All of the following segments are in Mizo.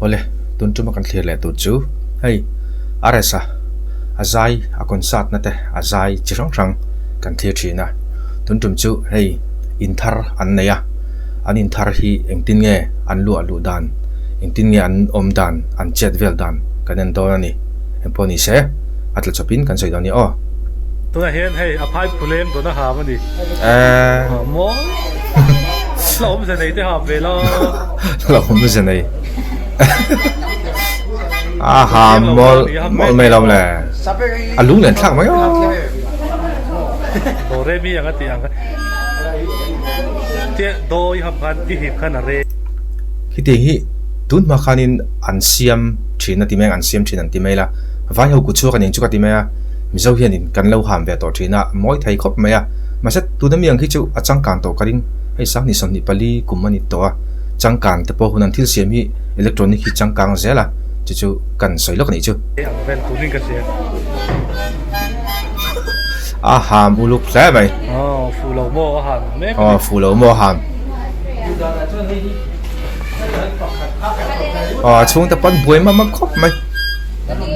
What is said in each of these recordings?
Awle, tun tuma kan thlir leh tur chu hei RS-a a zai a concert na te a zai chi hrang hrang kan thlir thin a. Tun tum chu hei in thar an nei a, an in thar hi engtin nge an luah luh dan, engtin nge an awm dan, an chet vel dan kan en dawn a ni. Engpawh ni se, a tla chawpin kan sawi dawn nia aw. Tunah hian hei a phai phulem dawn a ham a ni. Maw? La awmze nei te ham ve la. La awmze nei. A ham mawl mawl mai lo le. A lung len thlak mai aw. Do re mi ang a tih ang kha. Tia do i ham khan i hip khan a re. Khitiang hi tun hma khanin an siam thin a ti mai ang, an siam thin an ti mai la. Vai ho kut chhuak a ning chu ka ti mai a. Mizo hianin kan lo ham ve tawh thin a, mawi thei khawp mai a. Mahse tuna mi ang khi chu a changkan tawh ka ring. Hei Sangni 24 kum a ni tawh a, changkan te pawh hun an thil siam hi electronic hi changkang zel a, chu chu kan sawi lawk a nih chu. Ang vel turin ka hria. A ham uluk hle mai. Aw fuh lo maw a ham mek a ni. Aw fuh lo maw a ham. Aw a chhungte pawn buai map map khawp mai.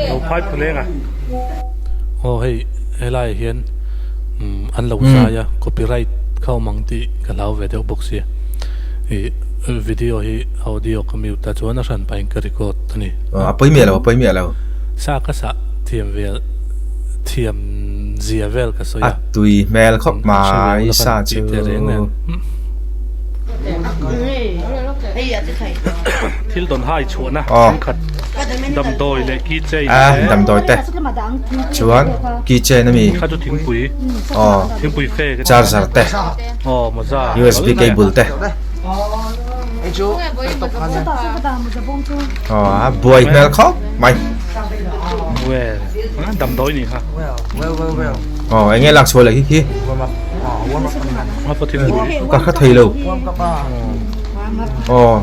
Lo phai phuleng a. Aw hei helai ah hian umm an lo zai a copyright kha awm ang tih ka hlau ve deuh bawk sia ih video hi audio ka mute a chuan a hran pahin ka record a ni. A pawi miah lo a pawi miah lo. Sa ka sah thiam vel thiam zia vel ka sawi a. A tui hmel khawp mai sa chu. Thil dawn hai chhuahna thenkhat damdawi leh key chain te. Damdawi te chuan key chain ami. Kha chu thingpui thingpui fe charger te aw mawza USB cable te aw a buai hmel khawp mai. Well damdawi nih kha. Aw enge lak chhuah leh khi khi. Ka hre thei lo. Aw.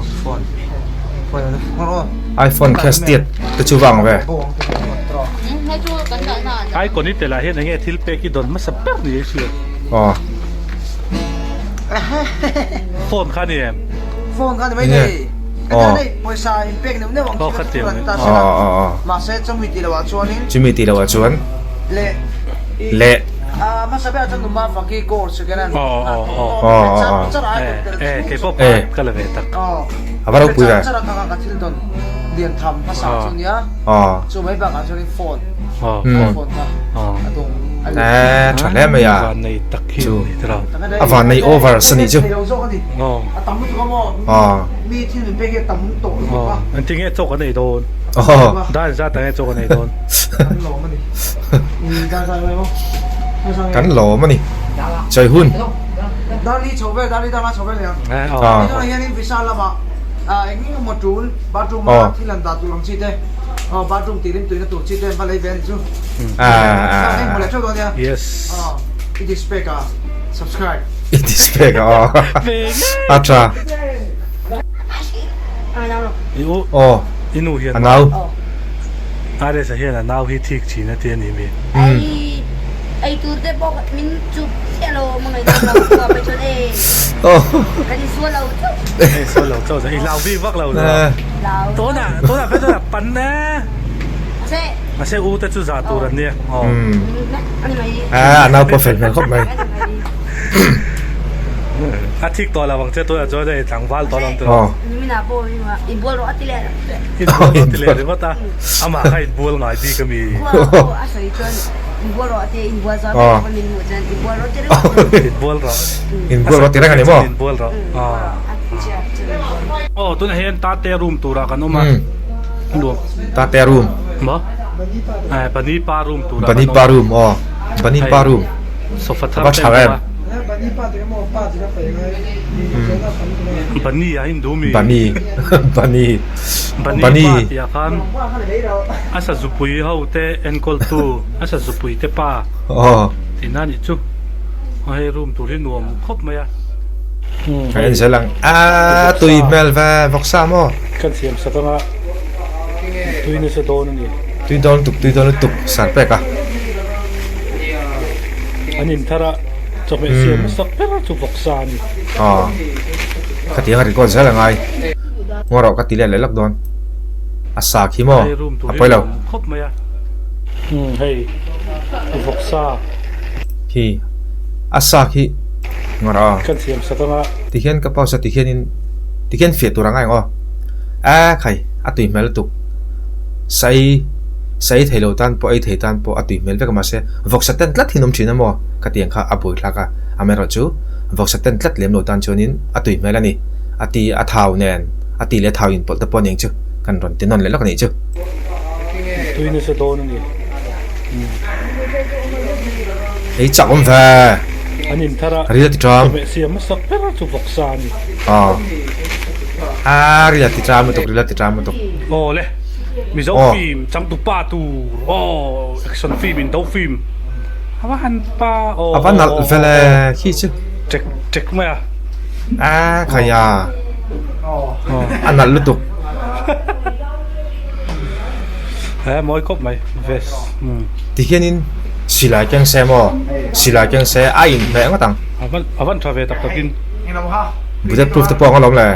iPhone case tiat te chu vang ve. Icon i tel ah hian enge thil pek i dawn hmasa ber ni ei hriat. Aw. Phone kha ni em? Phone kha ni mai thei. Aw. Pawisa in pek neuh neuh ang chi kha chu ta sela. Mahse chumi tih loh ah chuanin. Chumi tih loh ah chuan. Leh. Leh. A va ropui ve. Eee tha hle mai a chu a van nei over sa nih chu Kan lawm a ni. Chawi hun. A tha. Aw. A nau. Ares-a hian a nau hi thik thin a ti a ni mi. Ei ei tur te pawh min chup chiah lo a mangaih dawn lo chua mai chuan e kan insual lo chauh. Kan insual lo chauh i hlau bik vak lo lo. Hlau. Tunah tunah phei chuan a pan e. Mahse. Mahse u te chu zah tur an nia. Aw. Ani mai. A nau pawh fel hmel khawp mai. A thik tawh lo ang che tunah chuan hei tlangval tawh lo ang tiraw. Nimina pawh inbual rawh a ti leh. Inbual rawh a ti leh ringawt a. Amah kha inbual ngai bik a mi. Khua pawh a sawi chuan inbual rawh a ti a, inbual zawh vek pawn min hmuh chuan inbual rawh ti ringawt. Inbual rawh. Inbual rawh ti reng a ni maw? Inbual rawh. Aw tunah hian Tate room turah kan awm a. Nuam. Tate room. Maw? Bani pa room turah kan awm a. Bani pa room aw. Bani pa room. Sofa thar te an awm a. Bani a hindu mi. Bani. Bani. Bani pa tih ah khan a sazupui ho te enkawl tu a sazupui te pa tih na nih chu hei room tur hi nuam khawp mai a. Ka en zel ang a tui hmel ve vawksa maw. Kan siam sak anga tui nasa dawn a ni. Tui dawn lutuk tui dawn lutuk sar pek a. An in thar a chawhmeh siam hmasak ber chu vawksa a ni. Aw khatiang a record zel a ngai. Ngaw rawh ka ti let leh lawk dawn. A sa khi maw? Hei room tur A hi pawi lo. nuam khawp mai a. Umm hei vawksa. Khi a sa khi ngawrh a. Kan siam sak anga. Tihian ka pause a tihianin tihian fiah tur a ngai ang aw. A khai a tui hmel lutuk. Sai sai thei lo tan pawh ei thei tan pawh a tui hmel vek a mahse vawksa ten tlat hi an awm thin a maw ka ti ang kha a buai thlak a. Amaherawhchu vawksa ten tlat lem lo tan chuanin a tui hmel a ni. A ti a thau nen a ti leh a thau inpawlh te pawh a ni ang chu kan rawn ti nawn leh lawk a nih chu. Tui nasa dawn a ni. Ei chak awm ve. An in thar a. Ril a ti ṭam. Chawhmeh siam hmasak ber chu vawksa a ni. Aw. A ril a ti ṭam lutuk ril a ti ṭam lutuk. Aw le. Mizo film changtupa tur aw action film in do film a va han pa aw A va nalh vel e khi chu. Ṭek ṭek mai a. A khaia a nalh lutuk. He mawi khawp mai vest. Tihianin silai keng se maw silai keng se a inhmeh ngawt ang. A van tha ve tak takin. Bullet proof te pawh ang alawm le.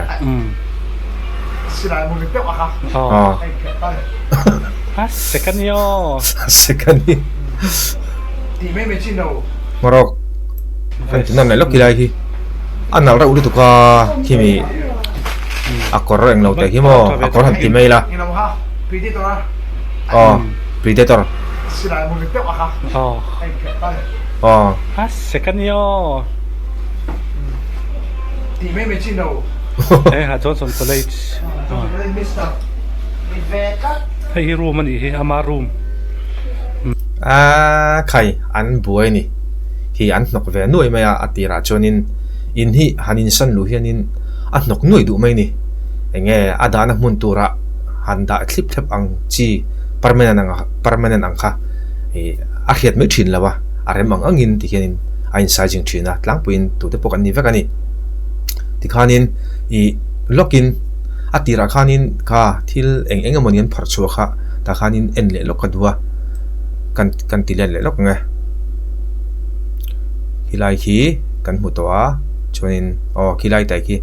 A second i aw. A second i. Hmarok. Kan ti nawn leh lawk ilai hi a nalh reuh lutuk a khimi a kawr eng lo teh hi maw a kawr han ti mai ila aw predator aw a khai an buai a ni. hi an hnawk ve nuai mai a, a tirah chuanin in hi han insan luh hianin a hnawk nuai duh mai a ni. Enge a dahna hmun turah han dah thlip thlep ang chi permanent ang permanent ang kha ih a hriat mai thin lo a, a rem ang angin ti hianin a insizing thin a, tlangpuiin tute pawh kan ni vek a ni. Tikhanin ih lawkin a tirah khanin kha thil eng eng emawni an phawrh chhuah kha tah khanin en leh lawk ka duh a, kan kan ti let leh lawk ang e. Khilai khi kan hmu tawh a chuanin aw khilai tai khi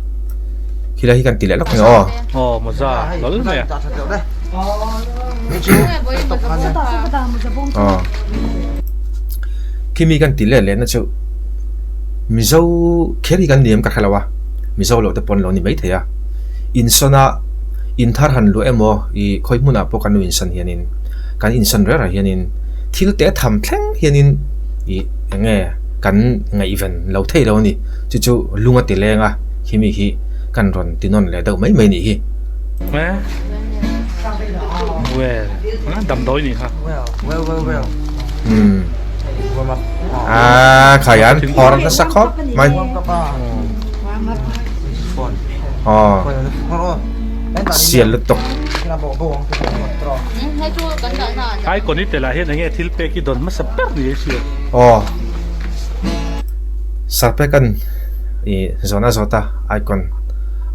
khilai hi kan ti leh lawk ang e aw. Aw mawza hlawl mai a. Aw khimi kan ti let leh na chu Mizo kher hi kan ni em ka hre lo a Mizo loh te pawn lo ni maithei a insawn a inthar han luah emaw ih khawi hmunah pawh kan lo insawn hianin kan insawn reng reng hianin thil te tham thleng hianin ih eng nge kan ngaihven lo thei lo a ni chu chu lung a ti leng a khimi hi kan rawn ti nawn leh deuh mai mai nih hi. Umm a khai an phawrh nasa khawp mai aw sial lutuk. Icon i tel ah hian enge thil pek hi dawn hmasa ber ni a hria. Aw Sarpekan ih zawn a zawt a icon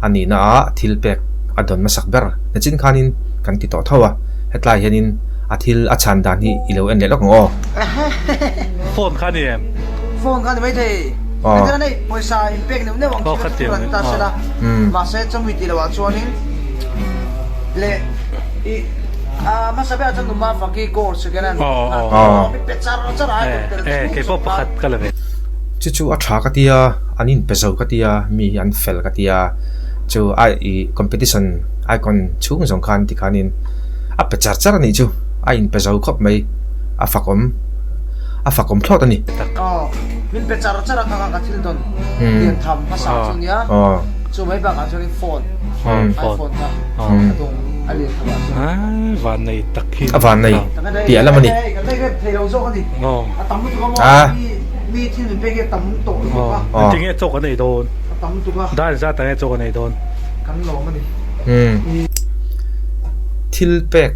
a nihna ah thil pek a dawn hmasak ber nachin khanin kan ti tawh tho a hetlai hianin a thil a chhan dan hi i lo en leh lawk ang aw. Phone kha ni em? Phone kha ni maithei. Aw. Engtin a nei pawisa in pek neuh neuh ang Aw chi kha kha tiang chu ni ta sela. Mahse chawmi tih loh ah chuanin leh i a hmasa berah chuan numa faki course second hand Aw. mi pe char char a Eh eh kei pawh pakhat ka la ve. Chu chu a tha ka tia an in pe zo ka tia mi hi an fel ka tia chu a i competition icon chhung zawng khan tikhanin a pe char char a nih chu a in pe zo khawp mai a fakawm a fakawm thlawt a ni. Aw min pe char char a ka ka thil dawn lian tham hmasa chu nia chu mai bakah chuanin phone iphone kha a dawng a lian tham ah chuan van nei tak hi a van nei piah lam a ni kan nei rep thei lo zawk a ni a tam lutuk a maw mi thil min pek hi a tam tawh lutuk a engtinge chaw kan ei dawn a tam lutuk a dar zat ah nge chaw kan ei dawn kan lawm a ni thil pek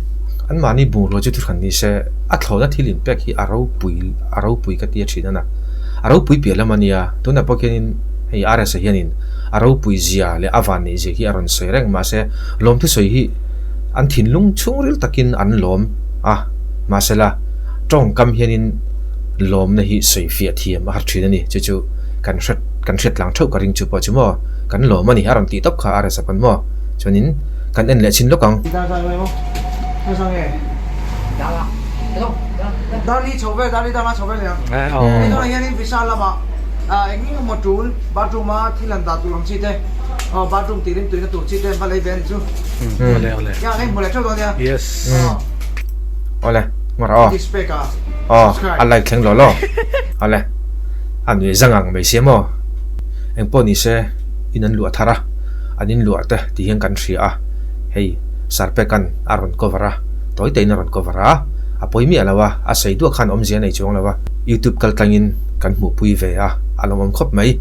an mahni bungrua chu thuhran ni se a thlawhna thil inpek hi a ropui a ropui ka ti a thin a na a ropui piah lam a nia tunah pawh khianin hei RS-a hianin a ropui zia leh a van neih zia hi a rawn sawi reng mahse lawmthu sawi hi an thinlung chhungril takin an lawm a mahsela tawngkam hianin lawmna hi sawi fiah thiam a har thin a ni chu chu kan hre kan hriat tlang theuh ka ring chu pawh chu maw kan lawm a ni a rawn tih tawp kha RS-a pawn maw chuanin. Kan en leh chhin lawk ang. Awle ngawrh aw. Aw a like thleng law law. Awle a nui zang ang mai sia maw. Engpawh ni se in an luah thar a, an in luah te ti hian kan hria a, hei Sarpekan a rawn cover a, tawi tein a rawn cover a, a pawi miah lo a, a sei duah khan awmzia a nei chuang lo a, YouTube kal tlangin kan hmuhpui ve a, a lawmawm khawp mai.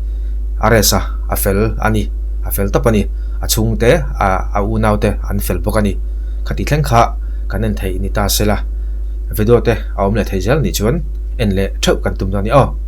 RS-a a fel a ni, a fel tawp a ni, a chhungte a a unaute an fel bawk a ni. Khati thleng kha kan en theih ni ta se la, video te a awm leh thei zel nih chuan en leh theuh kan tum dawn a ni aw.